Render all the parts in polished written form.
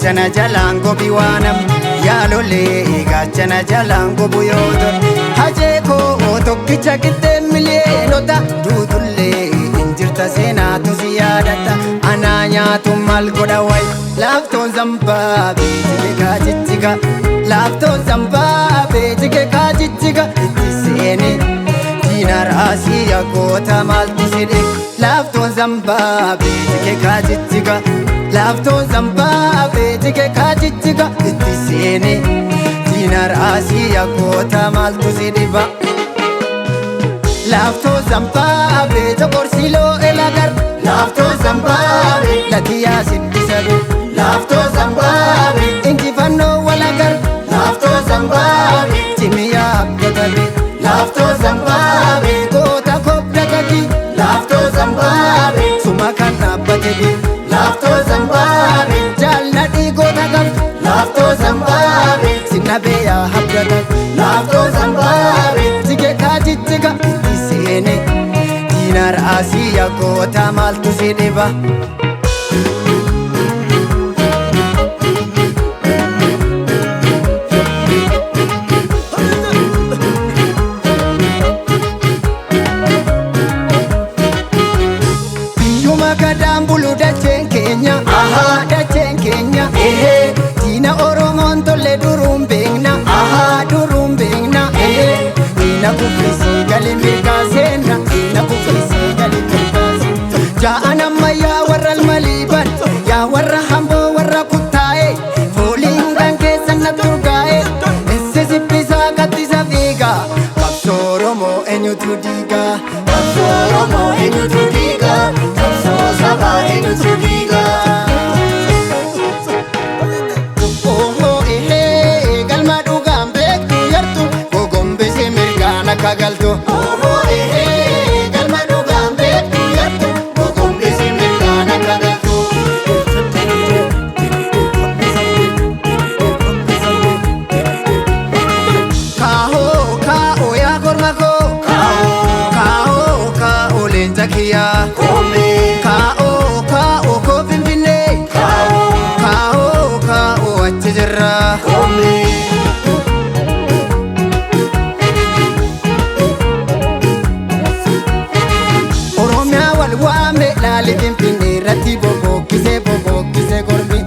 Gaachana jalaan gobi waanam yaalolee gaachana jalaan gobu yoo tole hajee koo tokkicha qixxee miliyoonota duutullee injirta seenaatu si yaadata anaa nyaatu maal godha wayi laaftoon zambaa beejike kaajijjiga laaftoon zambaa beejike kaajijjiga itti seeni diina raasii yagoota maaltu si dhibe laaftoon zambaa beejike kaajijjiga laaftoon zambaa beejike kaajijjiga itti seeni diina raasii yagoota maaltu si dhiba laaftoo zambaa beeja qorsiloo elagar laaftoo zambaa latiyaa siddisabe laaftoo zambaa injifannoo walagar laaftoo zambaa cimiyaa abdatabe laaftoo zambaa goota kobdataki laaftoo zambaa suma kan dhaabbatebe laaftoo zambaa jaalladhii goota qabdu laaftoo zambaa sinnabeeyaa habdatan laaftoo zambaa jige kaajijjiga itti seene diina raasii yagoota maaltu si dhiba. Biyyuma gadaan bulu dacheen keenya ahaa dacheen keenya ehee diina Oromoon tolle duruun beekna ahaa duruun beekna ehee diina kuffisii gali mirgaa seenna diina kuffisii gali mirgaa seenna ja'an ammayyaa warra almaliiban yaa warra hamboo warra kuttaa'e fooliin kan keessan na turgaa'e insi sibbisaa kattisa fiigaa qabsoo Oromoo eenyutu diigaa Qabsoo Oromoo eenyutu diigaa? Qabsoo sabaa eenyutu diigaa? Ohoo ehee galma dhugaan beektu yartu gogombisi mirgaan akka galtu. Ohoo ehee galma dhugaan beektu yartu gogombisi mirgaan akka galtu. Kaahoo kaa'oo yaa korma koo kaahoo kaa'oo leenca kiyyaa Koomee kaa'oo kaa'oo koo finfinnee kaawoo kaa'oo kaa'oo achi jirra. koomee. Oromiyaa wal waame laali finfinnee irratti bobokkisee bobokkisee gormi.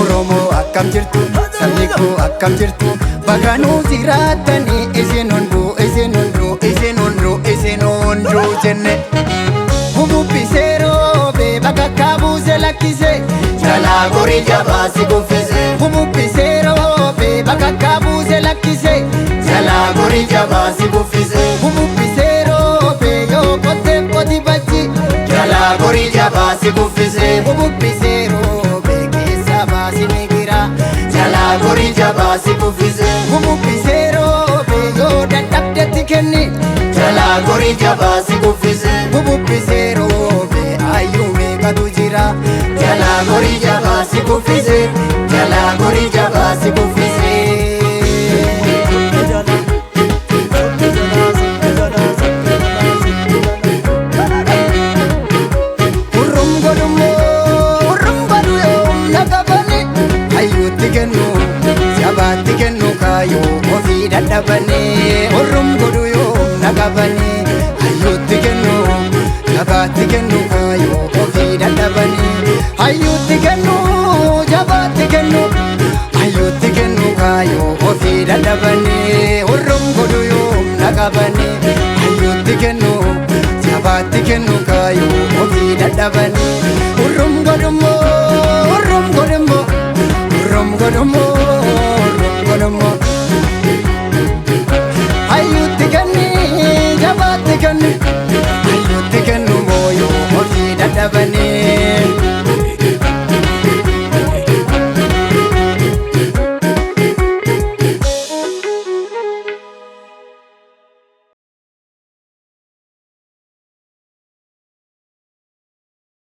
Oromoo akkam jirtu sabni koo akkam jirtu baganuu jiraattanii isin hunduu isin hunduu isin hunduu isin hunduu jenne. Bububbisee roobee bakakkaa buuse lakkisee Jalaa gorii jabaa si kuffise. Bububbisee roobee bakakkaa buuse lakkisee Jalaa gorii jabaa si kuffise. Bububbisee roobee yoo qottee qoti bachi Jalaa gorii jabaa si kuffise. Bububbisee roobee keessa baasi migira Jalaa gorii jabaa si kuffise. Bububbisee roobee yoo dadhabdetti kenni Jalaa gorii jabaa si kuffise. Bububbisee roobee hayyuu meeqatu jira Jalaa gorii jabaa si kuffise. Jalaa gorii jabaa si kuffise. Hurrum godhummoo hurrum godhu yoo humna qabani hayyuutti kennu jabaatti kennu kaayoo ofii dadhabani hurrum godhu yoo humna qabani hayyuutti kennu jabaatti kennu kaayoo ofii dadhabani hayyuutti kennu jabaatti kennu hayyuutti kennu kaayoo ofii dadhabani hurrum godhu yoo humna qabani hayyuutti kennu jabaatti kennu kaayoo ofii dadhabani hurrum godhummoo hurrum godhummoo hurrum godhummoo hurrum godhummoo hayyuutti kenni jabaatti kenni hayyuutti kennu mooyoo ofii dadhabani.